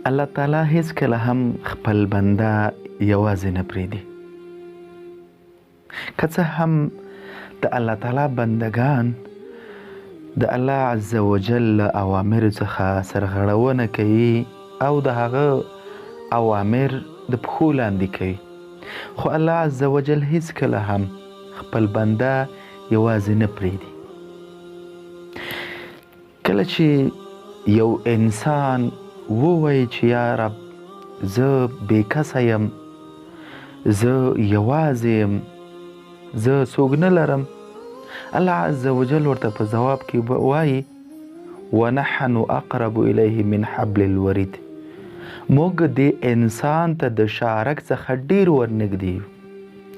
الله تعالی هیڅ کله هم خپل بنده یوازې نه پریدي. که څه هم د الله تعالی بندگان د الله عز وجل له اوامرو څخه سرغړونه کوي او د هغه اوامر د پښو لاندې کوي، خو الله عز وجل هیڅ کله هم خپل بنده یوازې نه پریږدي. کله چې یو انسان ووایي چې یا رب، زه بې کسه یم، زه یوازې یم، زه څوک نه لرم، الله عز وجل ورته په ځواب کې وایي: ونحن اقرب الیه من حبل الورید. موږ دې انسان ته د شارک څخه ډیر ورنږدې یو،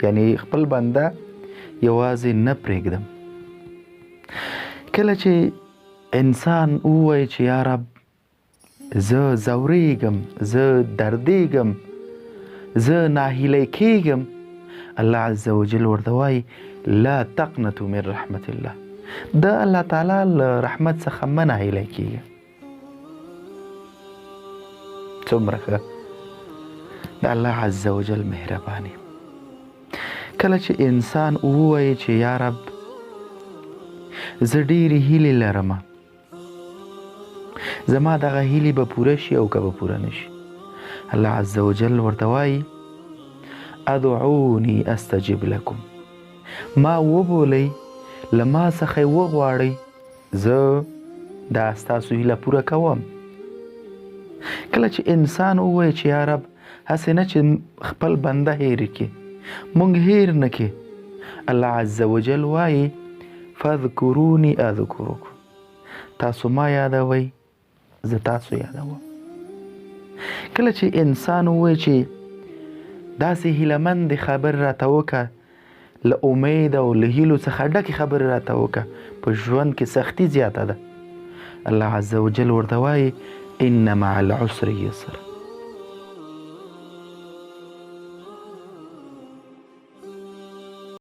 یعنی خپل بنده یوازې نه پرېږدم. کله چې انسان ووایي چې یا رب، زه ځورېږم، زه دردېږم، زه ناهیلی کېږم، الله عز وجل ورته وایي: لا تقنطوا من رحمت الله. د الله تعالی له رحمت څخه مه ناهیلی کېږه. څومره ښه د الله عز وجل مهرباني! کله چې انسان ووایي چې یا رب، زه ډېرې هیلې لرم، زما دغه هیلې به پوره شي او که به پوره نه شي؟ الله عز وجل ورته وایي: ادعوني استجب لکم. ما وبولئ، له ما څخه یې وغواړئ، زه دا ستاسو هیله پوره کوم. کله چې انسان ووایي چې یا رب، هسې نه چې خپل بنده هیر کړي، مونږ هیر نه کړي، الله عز وجل وایي: فاذکروني اذکرکم. تاسو ما یادوئ، زه تاسو یادوم. کله چې انسان ووایي چې داسې هیله مند خبرې راته وکړه، له امید او له هیلو څخه ډکې خبرې راته وکړه، په ژوند کې سختی زیاته ده، الله عز وجل ورته وایي: ان مع العسر یسر.